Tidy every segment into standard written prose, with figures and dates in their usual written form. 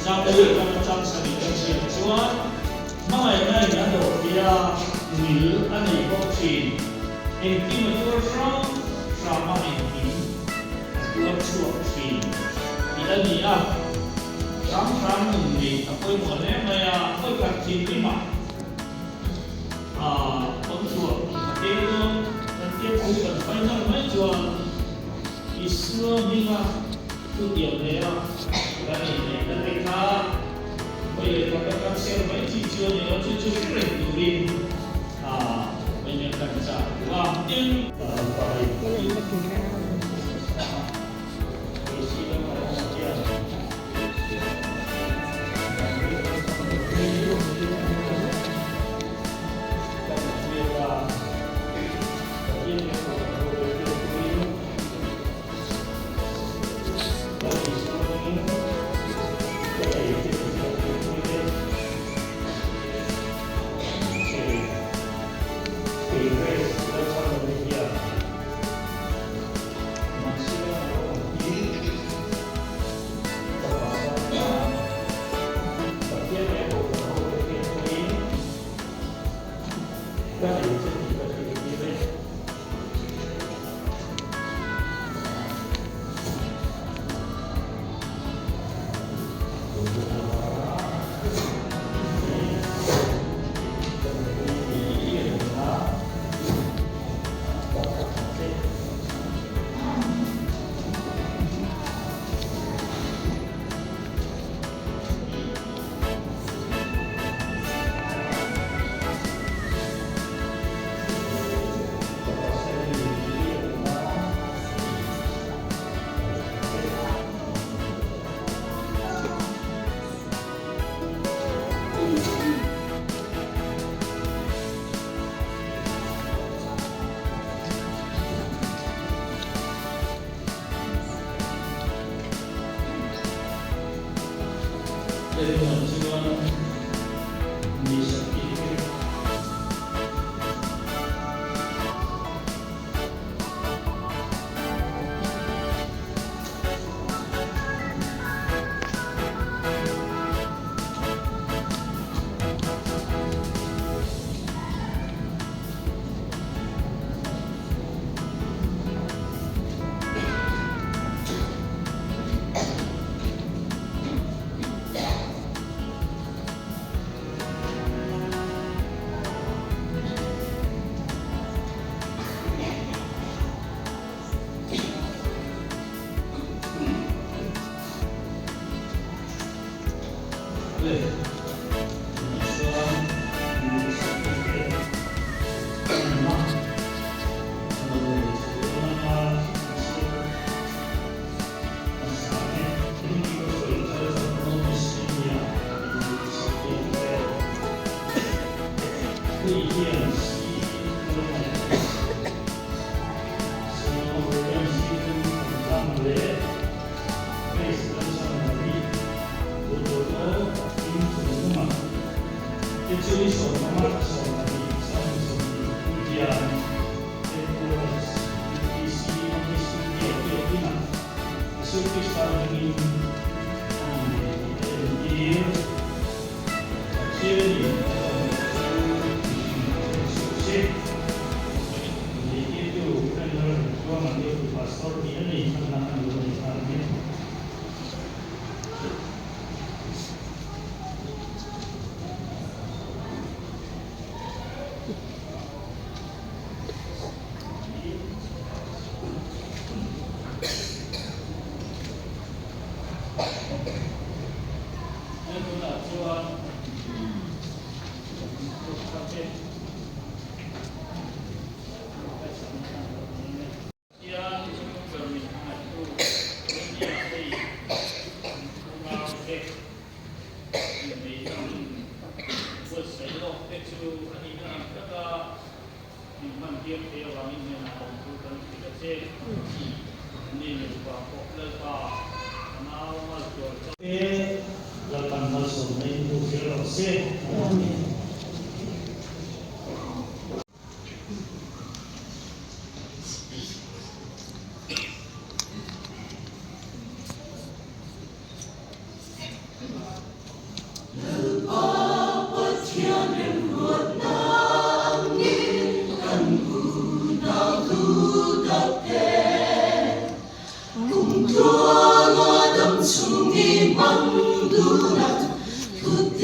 Chang li atanga chang sarih kan chhiar chuan hmangaihna in a dawh thei a, ngil a nei bawk thin. Engkim a tuar hrang hrama engkim a tuar chhuak thin tih a ni a. Hrang hrang nun neih a pawimawh hle mai a, vawikhat thinrimah a awm chhuah a tel dawn. Kan tia thu kan final mai chuan Isua hminga thutiam leh a kan inneihna te kha vawi leh khat a kan ser mai chi chu a ni lo, chu chu hre reng turin a vawiin kan chah duh a. Tin,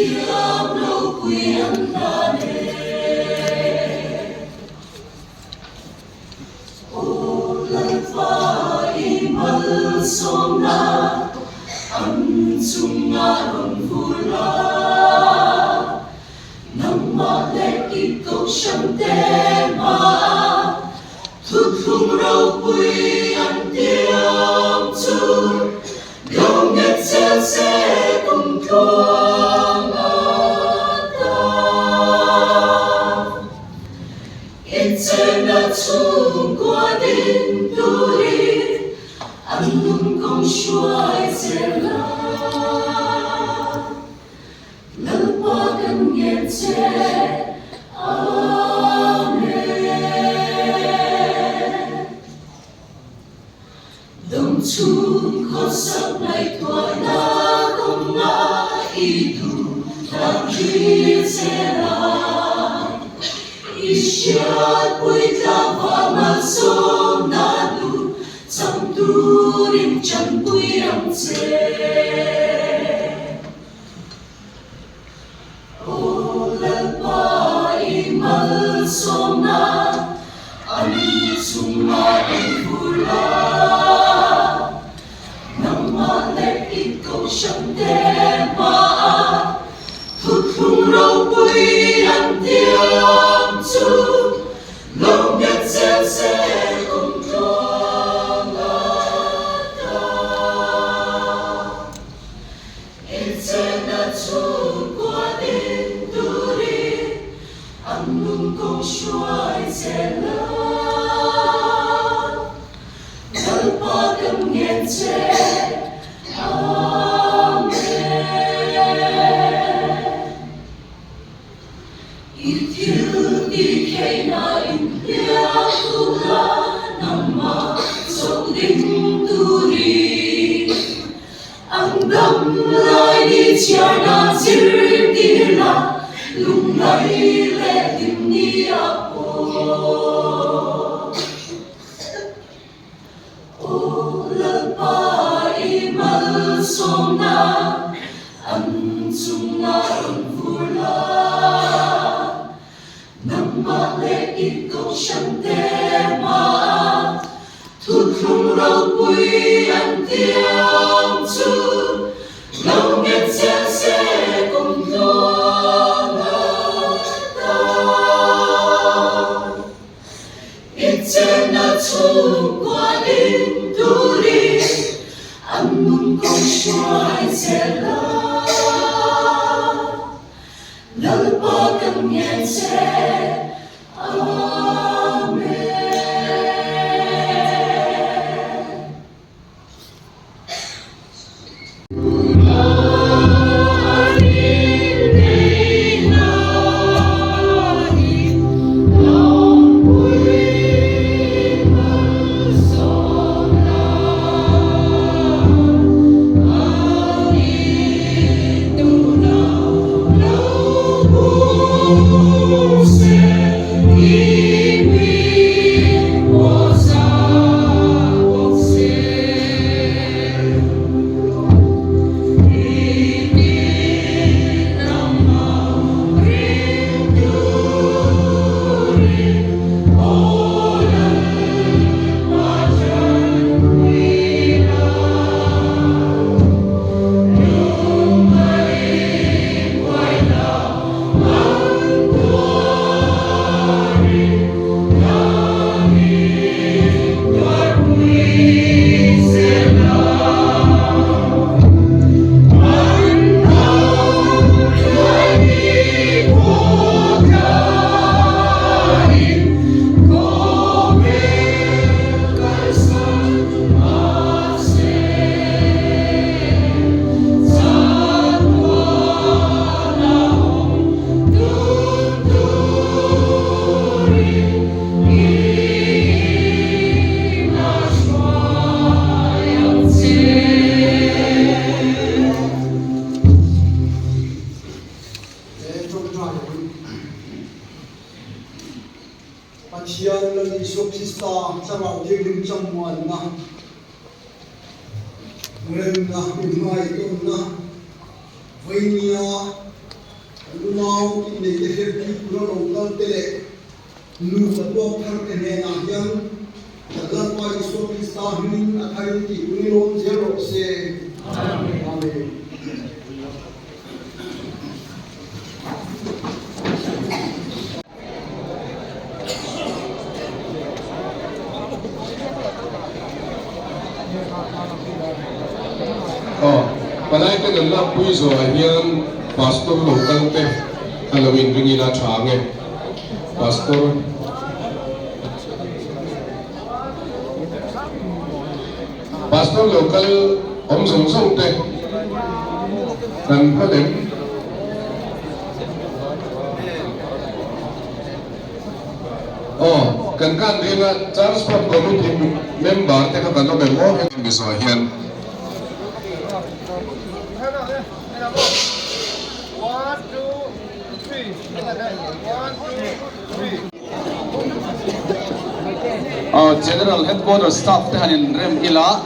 Thutiam ropui an hlan e. Aw Lalpa i malsawmna an chungah rawn vur a, nangmah leh i kohhran te hmaah thuthlung ropui an tiam chu lo nghet zel se kum tluang atan. Inchena chhungkua ding turin an lungkawng hruai zel a, Lalpa kan ngen che, Amen. Dam chhung khawsak ngaihtuahna kawnga i duh dan thlir zel a, i hriatpui tlangval malsawmna duh chang turin chanpui ang che. Aw Lalpa i malsawmna an chungah i vur a, nangmah leh i kohhran te hmaah thuthlung ropui an tiam chu lo nghet zel se kum tluang ata. Inchena chhungkua ding turin an lungkawng hruai zel a, Lalpa kan ngen che, Amen. I thil tih theihna in hliam tula nangmah chawk ding turin An dam lai ni chhiarna zirtir la lungngai leh hlim ni a pawh. Aw Lalpa i malsawmna an chungah rawn vur la, nangmah leh i kohhran te hmaah thuthlung ropui an tiam chu lo nghet zel se kum tluang ata. I chenna chhungkua ding turin an nun kawng hruai zel a, Lalpa kan ngen che, Amen. Pathian Lal Isua Krista Thlarau Thianghlim chamuanna, remna, inhmaitawnna, veinia. Unau innei te hriatpui tura lo kal te leh nupa tuak thar te hnenah hian kan Lalpa Isua Krista hmingin a tharin tih pui lawm zel rawh se. Amen. Aw, palai te kan lakpui zawhah hian Pastor lo kal te a lo inring ila tha ang e. Pastor. Pastor lo kal awm zawng zawng te kan hma lem. Aw, kan kan ringa Transport Committee member te kha kan awm em aw hemi zawh hian. General Headquarter staff te han in rem ila.